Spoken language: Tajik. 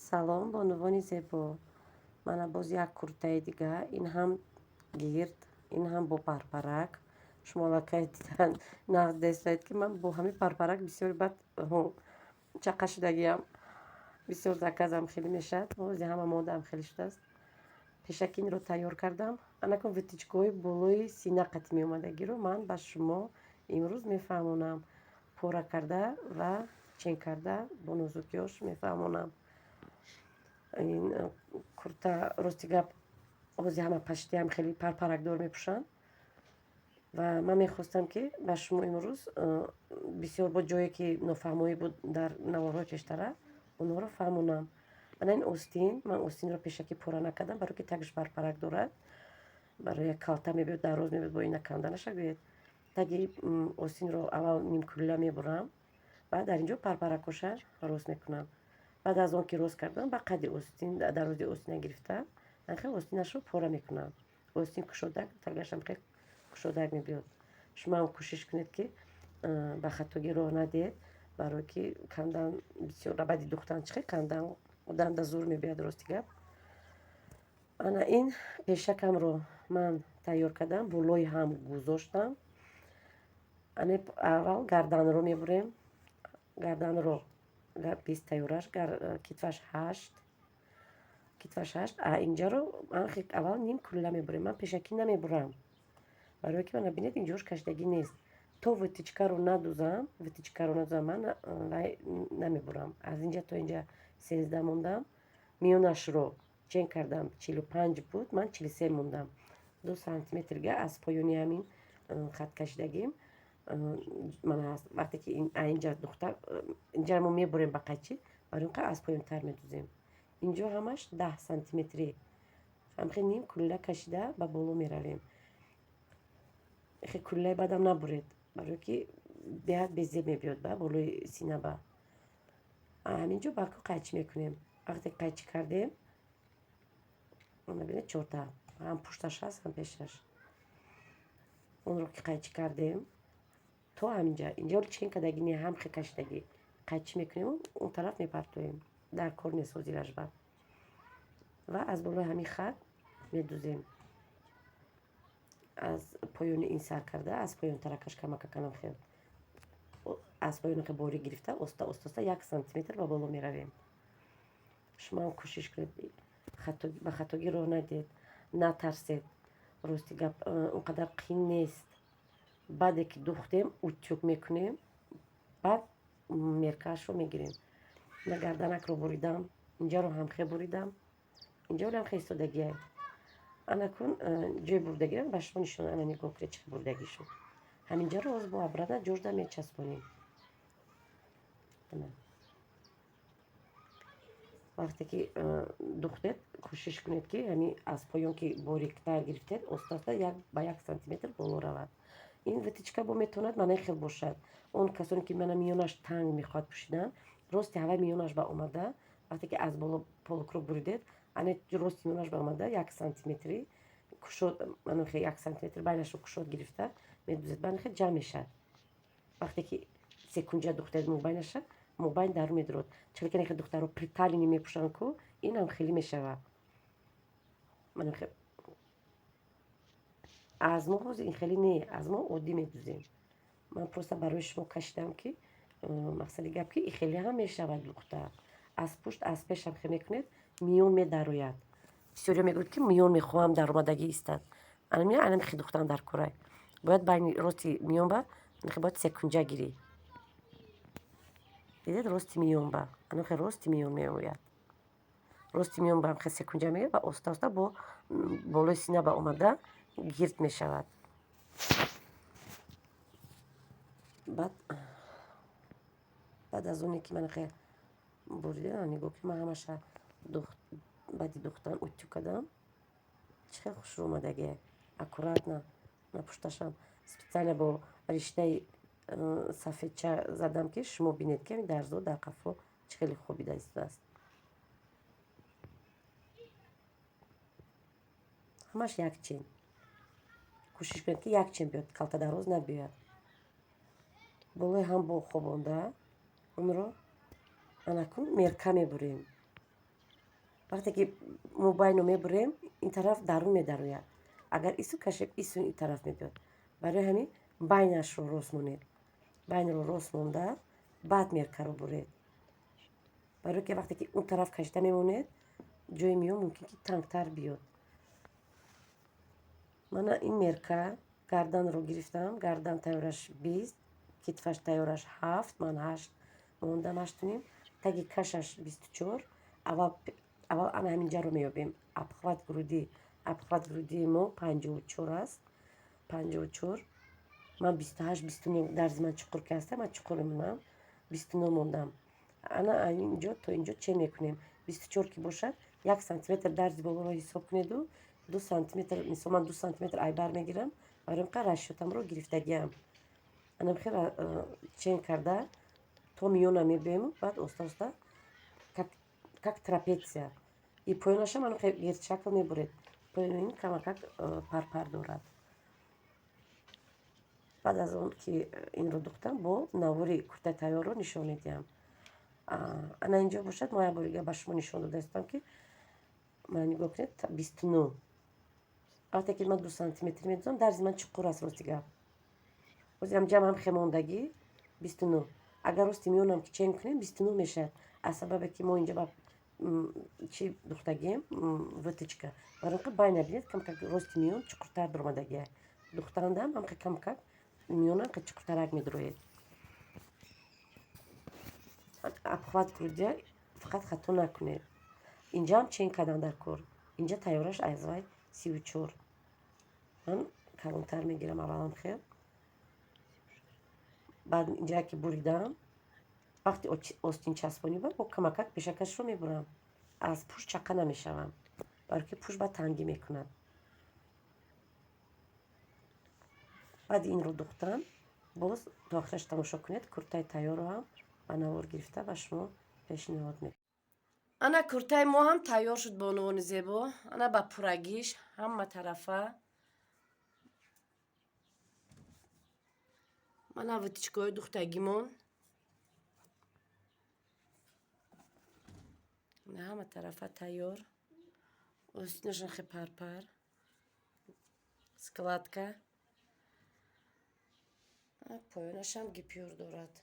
Салом, бонувони зебо. Мана боз як куртаи дига, ин ҳам гирд, ин ҳам бо парпарак. Шумо аллакай дидан нағз дестаед, ки ман бо ҳамин парпарак бисёр бад чақа шудагиам. Бисёр заказам хеле мешавад. Ҳози ҳама модаам хеле шудааст. Пешаки инро тайёр кардам. Анакун выточкаҳои болои сина қати меомадагиро ман ба шумо имрӯз мефаҳмонам. Пора карда ва чен карда бо нозукиёш мефаҳмонам. Ин курта, рости гап, ҳози ҳама паштиам хеле парпаракдор мепӯшанд ва ман мехостам, ки ба шумо имрӯз бисёр бо ҷое, ки нофаҳмоӣ буд дар наворҳои пештара, онҳоро фаҳмонам. Ана ин остин, ман остинро пешакӣ пора накардам, барое ки тагиш парпарак дорад. Барои як калта мебиёд, дароз мебиёд, бо ина канда нашавед. Таги остинро аввал нимкулла мебурам, баъд дар инҷо парпаракоша рост мекунам. Баъд аз он ки рост кардам, ба қади остин, дарози остина гирифта, хел остинашро пора мекунам. Остин кушодак, тагашам хел кушодак мебиёд. Шумо ҳам кӯшиш кунед, ки ба хатогӣ роҳ надиҳед, барое ки кандан бисёр, баъди духтан чӣ хел кандан одамда зур мебиёд, рости гап. Ана ин пешакамро ман тайёр кардам, болои ҳам гузоштам. Ана аввал гарданро мебурем. Гарданро 20 тайёраш, китфаш 8, китфаш 8. А инҷаро ман аввал ним кулла мебурем. Ман пешакӣ намебурам, барое ки мана бинед, инҷош кашидагӣ нест. То выточкаро надузам, выточкаро надузам, ман вай намебурам. Аз инҷа то инҷа 13 мондам, миёнашро чен кардам, 45 буд, ман 43 мондам. 2 сантиметрга аз поёни ҳамин хат кашидагим мана ҳаст. Вақте ки инҷа духта, инҷаро мо мебурем ба қайчи, барои ин аз поёнтар медузем. Инҷо ҳамаш 10 сантиметрӣ, ҳамхел ним кулла кашида ба боло меравем. Хе куллаи баъдам набуред, барое ки беҳад безеб мебиёд ба болои сина. Ба ҳаминҷо баку қайчи мекунем. Вақте қайчи кардем, бинед, чорта ҳам пушташ ҳаст, ҳам пешаш. Онро ки қайчи кардем то ҳаминҷа, инҷа чен кардагӣ не, ҳам хе кашидагӣ, қайчи мекунем, он тараф мепартоем, дар кор нест ҳозираш ба. Ва аз болои ҳамин хат медузем, аз поёни ин сар карда, аз поён таракаш камакаканам хел, аз поёни хел борик гирифта, оста оста 1 сантиметр ба боло меравем. Шумо ҳам кӯшиш кунед, ба хатогӣ роҳ надиҳед, натарсед. Рости гап, он қадар қин нест. Баъде ки духтем, утюг мекунем, баъд меркаашро мегирем. На, гарданакро буридам, инҷаро ҳамхе буридам, инҷа ҳам хе истодагиай. Анакун ҷои бурдагиам ба шумо нишон. Ана нигоҳ кунед, чӣ бурдагӣ шуд. Ҳаминҷаро ҳоз бо обратно ҷожда мечаспонем. Вақте ки духтед, кӯшиш кунед, ки ҳамин аз поён ки бориктар гирифтед, оста оста як ба як сантиметр боло равад. Ин выточка бо метавонад манаи хел бошад. Он касоне ки мана миёнаш танг мехоҳад пӯшидан, рости ҳавай миёнаш ба омада, вақте ки аз боло полукруг буридед, ане рости миёнаш ба омада, 1 сантиметри кушод, манохе 1 сантиметр байнашро кушод гирифта медузед, банахе ҷамъ мешавад. Вақте ки секунҷа духтед, мобайнаша мобайн дару медурод. Чаро ки духтаро приталенный мепӯшанд ку, инам хеле мешавад. Манохе аз мо ҳозир ин хеле не, аз мо оддӣ медузем. Ман просто барои шумо кашидам, ки мақсади гап, ки и хеле ҳам мешавад духта. Аз пушт, аз пешам хе мекунед, миён медарояд. Бисёриё мегӯяд, ки миён мехоҳам даромадагӣ истад. Анам хе духтан дар корай бояд байни рости миён ба бояд секунҷа гирӣ. Дидед, рости миён ба анахе рости миён меояд, рости миён ба хе секунҷа мегирад ва оста оста бо болои сина ба омада гирд мешавад. Баъд аз оне ки манахе бурида, нигоҳ ки ман ҳамаша баъди духтан утюг кардам, чӣ хел хушрӯ омадагие, аккуратно. На, пушташам специально бо риштаи сафедча задам, ки шумо бинед, ки ҳамин дарзо дар қафо чӣ хеле хобида истодааст. Ҳамаш як чен. Кӯшиш кунед, ки як чен биёд, калта дароз набиёяд. Болои ҳам бо хобонда онро анакун мерка мебурем. Вақте ки мо байно мебурем, ин тараф дарун медарояд. Агар ису кашем, ису ин тараф мебиёд. Барои ҳамин байнашро рост монед. Байнро рост монда, баъд меркаро буред. Барое ки вақте ки он тараф кашида мемонед, ҷои миён мумкин ки тангтар биёд. Мана ин мерка гарданро гирифтам. Гардан тайёраш 20, китфаш тайёраш 7, ман 8 мондам, 8.5, таги кашаш 24. Аввал аввал ана ҳаминҷаро меёбем. Обхват груди. Обхват грудии мо 54 аст. 54. Ман 28, 29 дарзи ман чуқур ки ҳаста, ман чуқур мемонам. 29 мондам. Ана инҷо то инҷо чен мекунем. 24 ки бошад, 1 сантиметр дарзи болоро ҳисоб кунеду 2 сантиметр, мисол ман 2 сантиметр айбар мегирам, барои ин расчётамро гирифтагиам. Ана хел чен карда то миёна мебиёему, баъд оста оста как трапеция. И поёнашам ана гирдшакл мебуред. Поёни ин камакак парпар дорад. Баъд аз он ки инро духтам, бо навори куртаи тайёрро нишон медиҳам. Ана инҷо бошад, мо як бори дига ба шумо нишон дода истам, ки мана нигоҳ кунед, 29. Вақте ки ман 2 сантиметр медузам, дарзи ман чуқур аст, рости гап. Ҳозир ҷамъ ҳам хемондагӣ 29. Агар рости миёнам ки чен кунем, 29 мешавад. Аз сабабе ки мо инҷа ба чӣ духтагием, вытачка. Барои ин байна бинед, камкак рости миён чуқуртар дуромадагия. Духтандам ҳам камкак миёнам чуқуртарак медуроед. Обхват грудия фақат хато накунед. Инҷаам чен кардан дар кор. Инҷа тайёраш аз вай 34. Ман калонтар мегирам аввалам хел. Баъд инҷа ки буридам, вақти остин часпонӣ бо камакак пешакашро мебурам. Аз пушт чақа намешавам. Барои ки пушт ба тангӣ мекунад. Баъди инро духтан, боз то охираш тамошо кунед, куртаи тайёрро ҳам ба навор гирифта ба шумо пешниҳод мекунам. Ана куртаи мо ҳам тайёр шуд, бонувони зебо. Ана ба пуррагиш ҳама тарафа. Мана вытичкаҳои духтагимон. Ҳама тарафа тайёр. Остинашон хе парпар. Складка. Поёнашам гипюр дорад.